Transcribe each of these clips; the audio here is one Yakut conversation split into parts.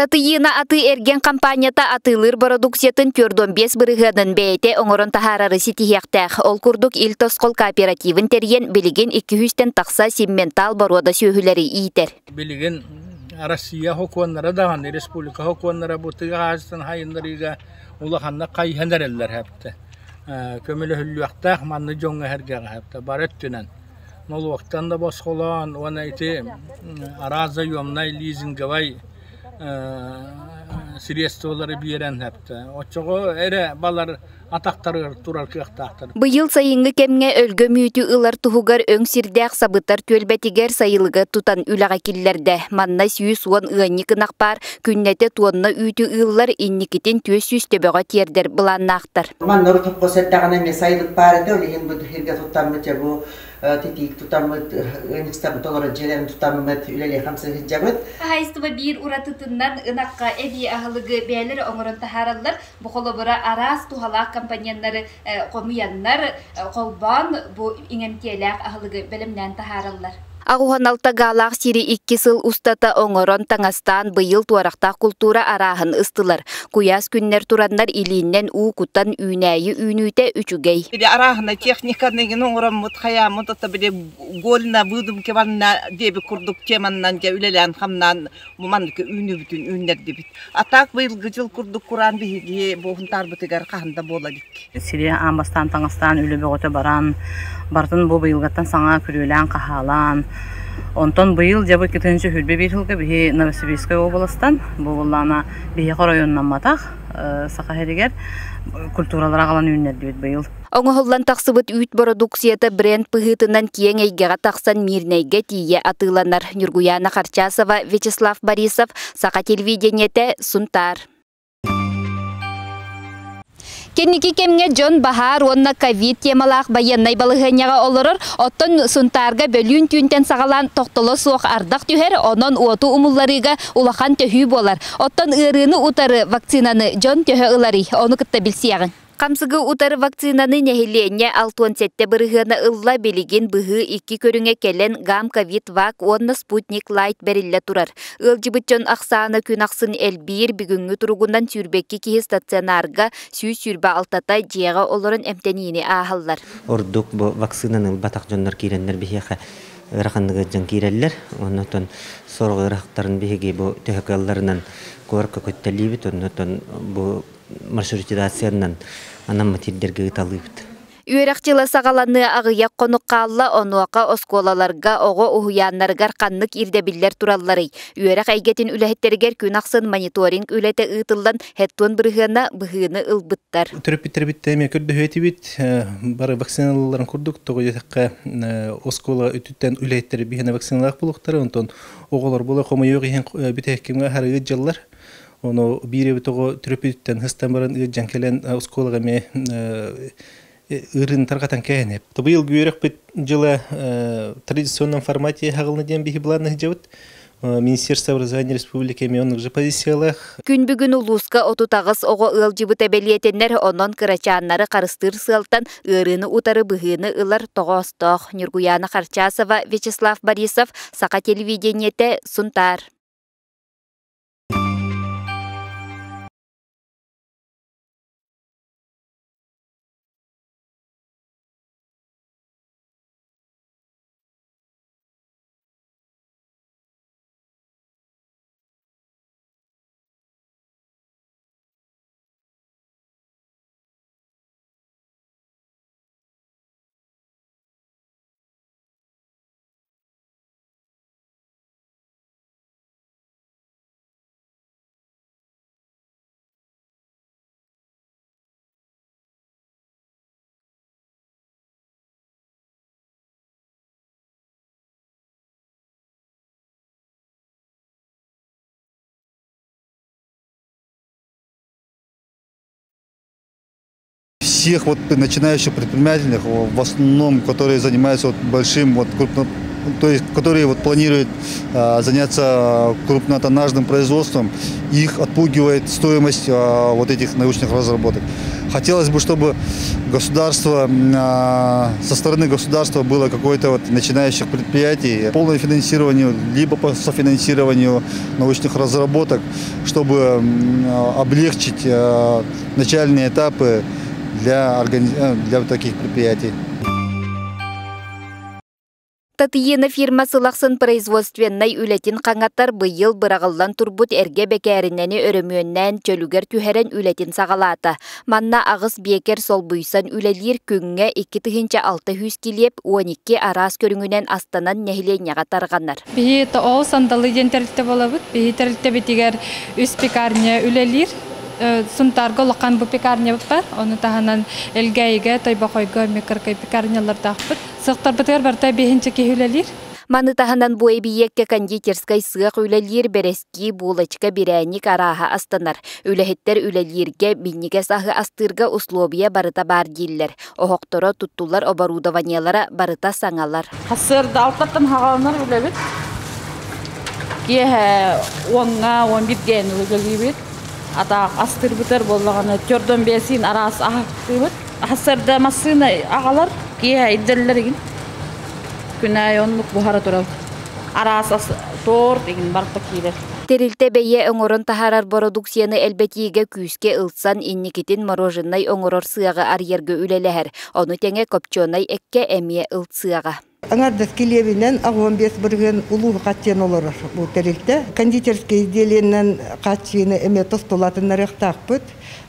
Татыйыына атыы-эргиэн хампаанньата атыылыыр бородууксуйатын 45 бырыһыанын бэйэтэ оҥорон таһаарары ситиһиэхтээх. Ол курдук Ил Тосхол кооперативын тэрийэн билигин 200-тэн тахса симментал боруода сүөһүлэри иитэр. Билигин Россия сокуоннара даҕаны, республика сокуоннара бу тыа хаһаайыстыбатын сайыннарыыга улаханнык хайыһан эрэллэр эбит. Көмөлөһүллүөхтээх маннык дьоҥҥо эһэргэҕэ эбит бары өттүнэн. Нолуоктан да босхолоон уонна ити араас заемнай, лизинговай средстволары биэрэн эптэ. Оччоҕо эрэ балар атахтарыгар турар кыахтаахтар. Быйыл сайыҥҥы кэмҥэ өлгөм үүтү ылар туһугар өҥ сирдээх сабытар түөлбэтигэр сайылыгы тутан үлэҕэ киллэрдэ. Манна 110 ыанньык ынах баар, күннэтэ туонна үүтү ыыллар, инникитин 400 төбөҕө тиэрдэр былааннаахтар. Манна урут хос эрдэҕинэ эмиэ сайылык баар этэ, ол иһин бу сиргэ туттаммыт дьэ бу титиик тутаммыт, ыанньыксытарбыт олорор дьиэлэрин тутаммыт, үлэлии-хамсыы сылдьабыт. Хаһаайыстыба биир уратытынан ынахха эбии аһылыгы бэйэлэрэ оҥорон таһаараллар. Бу холобура араас туһалаах компоненнары хомуйаннар, холбоон бу иҥэмтиэлээх аһылыгы бэлэмнээн таһаараллар. Аҕуһан алта гаалаах сири икки сыл устата оҥорон таҥастаан быйыл туорахтаах култуура арааһын ыстылар. Куйаас күннэр тураннар илииннэн уу кутан үүнээйи үүнүүтэ үчүгэй. Били арааһына техниканы оҥороммут хайааммыт ото били голь на выдумке манна диэбит курдук теманнан дьэ үлэлээн хамнаан бу маннык үүнүүбүтүн үүннэрдибит. А так быйылгы дьыл курдук кураан биһиги буоһунтаарбытыгар хаһан да буола илик. Сири аан бастаан таҥастаан үлэ бөҕөтө баран, барытын бу быйылгаттан саҥа күрүөлээн-хаһаалаан, онтон быйыл дьэ бу 2021 сылга биһи Новосибирскай уобаластан бу буоллаҕына биһиэхэ оройуоннамматах Саха сиригэр культуралары аҕалан үүннэрдибит быйыл. Оҥоһуллан тахсыбыт үүт бородууксуйата бренд быһыытынан киэҥ эйгэҕэ тахсан Мирнэйгэ тиийэ атыыланар. Ньургуйаана Харчасова, Вячеслав Борисов, Саха телевидениетэ, Сунтаар. Кэнники кэмҥэ дьон баһаар уонна ковид темалаах байыаннай балаһыанньаҕа олорор, оттон Сунтаарга бөлүүн түүнтэн саҕалаан тохтоло суох ардах түһэр, онон уоту умулларыыга улахан төһүү буолар. Оттон ыарыыны утары вакцинаны дьон төһө ыларый? Ону кытта билсиэҕиҥ. Хамсыгы утары вакцинаны нэһилиэнньэ 67 бырыһыана ылла, билигин быһыы икки көрүҥэ кэлэн Гам-Ковид Вак уонна Спутник Лайт бэриллэ турар. Ыалдьыбыт дьон ахсаана күн ахсын элбиир, бүгүҥҥү туругунан сүүрбэкки киһи стационарга, 126-та дьиэҕэ олорон эмтэниини ааһаллар. Ордук бу вакцинаны ылбатах дьоннор киирэннэр биһиэхэ ыараханнык ыалдьан киирэллэр. Оннотон сорох ыарахаттарын биһиги бу төһө кыалларынан куоракка көттөлүүбүт, оннотон бу маршрутизациянан анаммыт сирдэргэ ыыталыыбыт. Үөрэх дьыла саҕаланыа аҕыйах хонук хаалла, онуоха оскуолаларга, оҕо уһуйааннарыгар ханнык ирдэбиллэр туралларый? Үөрэх эйгэтин үлэһиттэригэр күн ахсын мониторинг үлэтэ ыытыллан, хэттуон бырыһыана быһыыны ылбыттар. Төрөппүттэрбит эмиэ көрдөһүө этибит. Бары вакциналарын курдук, тоҕо диэтэххэ, оскуола өттүттэн үлэһиттэр биһиэнэ вакциналаах буолуохтара, онтон оҕолор буола хомойуох иһин бүтэһик кэмҥэ аһары ыалдьаллар. Ону биир эбит оҕо төрөппүтүттэн ыстан баран ыалдьан кэлэн оскуолаҕа эмиэ ыырын тарҕатан кээһинэп. Быйыл үөрэхпит дьыла традиционном формате хаҕылны диэн биһи былаанна сылдьабыт. Министерство образования республики эмиэ оннук же позициялаах. Күн бүгүн улууска 38 оҕо ыалдьыбыта бэлиэтэнэр, онон кырачааннары харыстыыр сыалтан ыарыыны утары быһыыны ылар тоҕоостоох. Ньургуйаана Харчасова, Вячеслав Борисов, Саха телевидениетэ, Сунтаар. Всех вот начинающих предпринимателей, в основном, которые занимаются вот большим вот крупно то есть, которые вот планируют заняться крупнотоннажным производством, их отпугивает стоимость вот этих научных разработок. Хотелось бы, чтобы государство, со стороны государства было какое-то вот начинающих предприятий, полное финансирование, либо по софинансированию научных разработок, чтобы облегчить начальные этапы для таких предприятий. Татыйына фирма сыл ахсын производственнай үлэтин хаҥатар, быйыл быраҕыллан турбут эргэ бэкээринэни өрөмүөннээн чөлүгэр түһэрэн үлэтин саҕалаата. Манна 8 биэкэр солбуйсан үлэлиир, күҥҥэ 2600 килиэп 12 араас көрүҥүнэн астанан нэһилиэнньэҕэ тарҕанар. Биһи ТОО Сандалы диэн тэрилтэ буолабыт. Биһи тэрилтэбитигэр үс пекарня үлэлиир. Сунтаарга улахан бу пекарнябыт бар. Ону таһынан Элгээйигэ, Тойбохойго эмиэ кыракый пекарнялардаахпыт. Сыахтарбытыгар барыта биэһинчэ киһи үлэлиир. Маны таһынан бу эбийиэккэ кондитерскай сыах үлэлиир, бэрэскии, булочка, бирээнньик арааһа астанар. Үлэһиттэр үлэлииргэ, минньигэс аһы астыырга условия барыта баар дииллэр. Оһохторо, туттуллар оборудованиелара барыта саҥалар. Сарсыарда 6-тан саҕаланар үлэбит. Киэһэ 10-ҥа, 11-гэ үлэлиибит. Ата астыырбытыгар буоллаҕына төрдөн бэсиин араас аһаттыыбыт. Сарсыарда массыына аҕалар, киэһэ илдьэллэр игин. Күн аайы оннук буһара турар. Араас ас, торт игин барыта киирэр. Тэрилтэ бэйэ оҥорон таһаарар бородууксуйаны элбэтиигэ күүскэ ылсан, инникитин мороженай оҥорор сыаҕы арыйарга үлэлэһэр. Ону тэҥэ копченый эккэ эмиэ ылсыаҕа. Аҥардас килиэбинэн 85% улууһу хааччыйан олорор бу тэрилтэ. Кондитерскай изделиенэн хааччыйыыны эмиэ тостулаатыннарыахтаахпыт.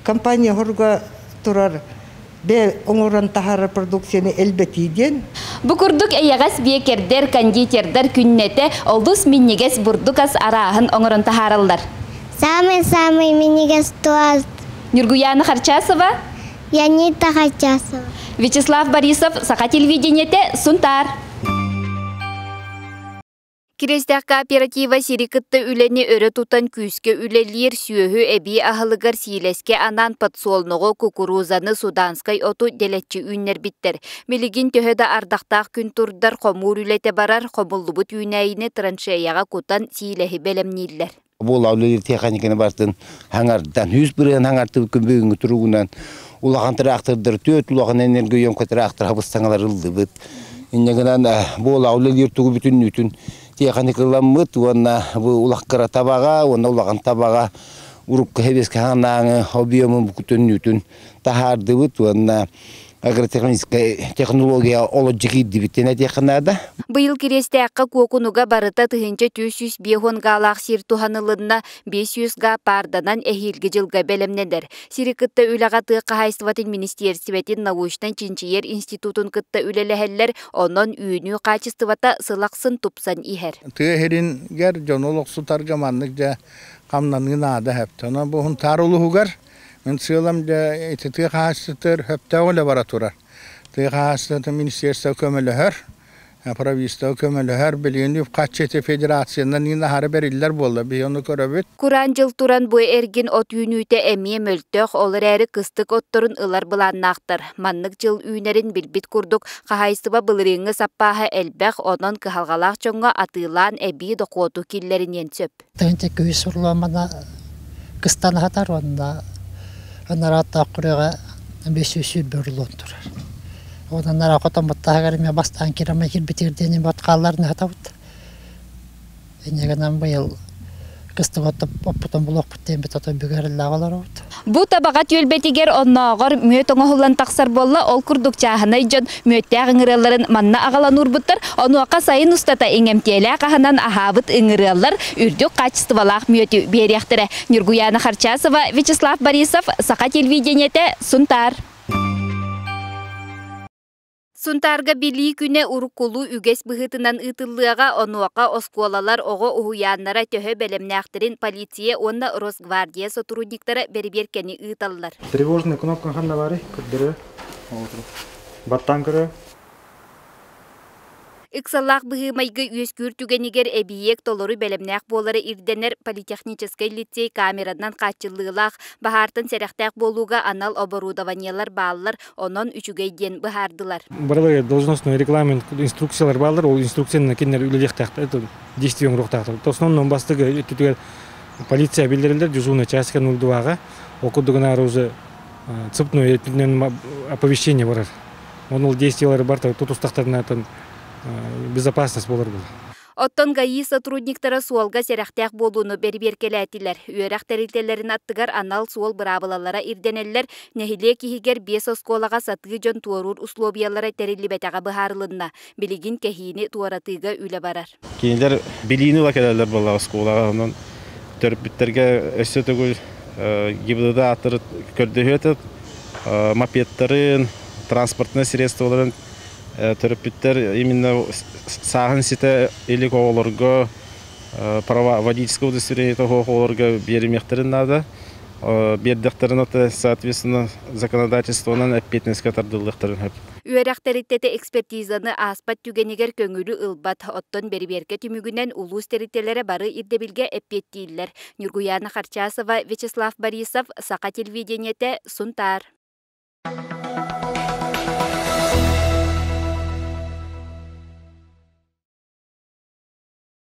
Компания соруга турар бэйэ оҥорон таһаарар продукцияны элбэтии диэн. Бу курдук эйэҕэс биэкэрдэр, кондитердар күннэтэ олус минньигэс бурдук ас арааһын оҥорон таһаараллар. Самый-самый минньигэс торт. Ньургуяна Харчасова. Янита Харчасова. Вячеслав Борисов, Саха телевидениетэ, Сунтаар. Кириэстээх кооператива сири кытта үлэни өрө тутан күүскэ үлэлиир, сүөһү эбии аһылыгар сиилэскэ анаан подсолнуҕу, кукурузаны, суданскай оту дэлэччи үүннэрбиттэр. Билигин төһө да ардахтаах күн турдар, хомуур үлэтэ барар, хомуллубут үүнээйини траншеяҕа кутан сиилэһи бэлэмнииллэр. Буола үлэлиир тиэхиньикэни барытын хаҥардан, 100% хаҥартыбыт күн бүгүҥҥү туругунан улахан тыраахтырдар, түөрт улахан энергоемкай тыраахтыр хабыс-саҥалар ыллыбыт. Инньэ гынан буола үлэлиир тугу бүтүннүүтүн тиэхиньикаламмыт уонна бу улах кыра табаҕа уонна улахан табаҕа урукку сэбиэскэй хаҥнааҥы объемун бүтүннүүтүн таһаардыбыт уонна агротехническай технология олодьу киирдибит диэн этиэххэ наада. Быйыл Кириэстээххэ Куокунуга барыта 1450 гаалаах сир туһанылынна, 500 гаа паарданан эһиилги дьылга бэлэмнэнэр. Сири кытта үлэҕэ тыа хаһаайыстыбатын министиэристибэтин научнай чинчийэр институтун кытта үлэлэһэллэр, онон үүнүү хаачыстыбата сыл ахсын тупсан иһэр. Тыа сирингэр дьону олохсутарга маннык дьэ хамнаныы наада сөптө. Онон бу Сунтаар улууһугар мин сыалам дьэ ити тыа хаһаайыстыбатыгар сөптөөх үлэ бара турар. Тыа хаһаайыстыбатын министерство көмөлөһөр, правительство көмөлөһөр, билигин үп-харчы ити федерациянан иин аһары бэриллэр буолла, биһи ону көрөбүт. Кураан дьыл туран бу эргин от үүнүүтэ эмиэ мөлтөх, ол эрээри кыстык отторун ылар былааннаахтар. Маннык дьыл үүнэрин билбит курдук, хаһаайыстыба былырыыҥҥы саппааһа элбэх, онон кыһалҕалаах дьоҥҥо атыылаан эбии дохуоту киллэриниэн сөп. Тыһыынча күүс урулуомана кыстан аһатар уонна ынарааттаах күрэҕэ 520 урулуон турар. Онон ара хотоммуттааҕар эмиэ бастаан кирамай кирбитигэр диэн бот хаалларын аһатабыт. Инньэ гынан быйыл кыстык оппутун булуохпут диэн бит ото бүгэриллээх олоробут. Бу Табаҕа түөлбэтигэр оннооҕор мүөт оҥоһуллан тахсар буолла, ол курдук чааһынай дьон мүөттээх ыҥырыаларын манна аҕалан уурбуттар, онуоха сайын устата иҥэмтиэлээх аһынан аһаабыт ыҥырыалар үрдүк хаачыстыбалаах мүөтү биэриэхтэрэ. Ньургуяна Харчасова, Вячеслав Борисов, Саха телевидениетэ, Сунтаар. Сунтаарга Билии күнэ уруккулуу үгэс быһыытынан ыытыллыаҕа, онуоха оскуолалар, оҕо уһуйааннара төһө бэлэмнээхтэрин полиция уонна Росгвардия сотрудниктара бэрэбиэркэни ыыталлар. Тревожная кнопка ханна баарый? Көрдөрө. Баттаан көрө. Ыксаллаах быһыы-майгы үөскүүр түгэнигэр эбийиэк толору бэлэмнээх буолара ирдэнэр политехническай лицей камеранан хааччыллыылаах, баһаартан сэрэхтээх буолууга анал оборудованиелар бааллар, онон үчүгэй диэн быһаардылар. Барыларыгар должностной регламент инструкциялар бааллар, ол инструкцияны кинилэр үлэлиэхтээхтэр, действие оҥоруохтаахтар. Основном бастакы өттүтүгэр полиция биллэриллэр, дежурная часть 02-га, ол курдугунаар уже цепной өттүнэн оповещение барар. Онон ол действиялары барыта тутустахтарына безопасность буолар буолар. Оттон ГАИ сотрудниктара суолга сэрэхтээх буолууну бэрибиэркэлээтилэр. Үөрэх тэрилтэлэрин аттыгар анал суол быраабылалара ирдэнэллэр, нэһилиэк иһигэр биэс оскуолаҕа сатыы дьон туоруур услуобуйалара тэриллибэтэҕэ быһаарылынна. Билигин кэһиини туоратыыга үлэ барар. Кинилэр билиини ыла кэлэллэр буолла оскуолаҕа, онон төрөппүттэргэ өссө төгүл ГИБДД ааттары көрдөһүө мопедтарын, транспортнай средстволарын төрөппүттэр именно сааһын ситэ илик оҕолорго права водительского удостоверение оҕолорго биэримиэхтэрин наада. Биэрдэхтэрин это соответственно законодательствонан эппиэтинэскэ тардыллыахтарын сөп. Үөрэх тэрилтэтэ экспертизаны ааспат түгэнигэр көҥүлү ылбат, оттон бэрэбиэркэ түмүгүнэн улуус тэрилтэлэрэ бары ирдэбилгэ эппиэттииллэр. Ньургуйаана Харчасова, Вячеслав Борисов, Саха телевидениетэ, Сунтаар.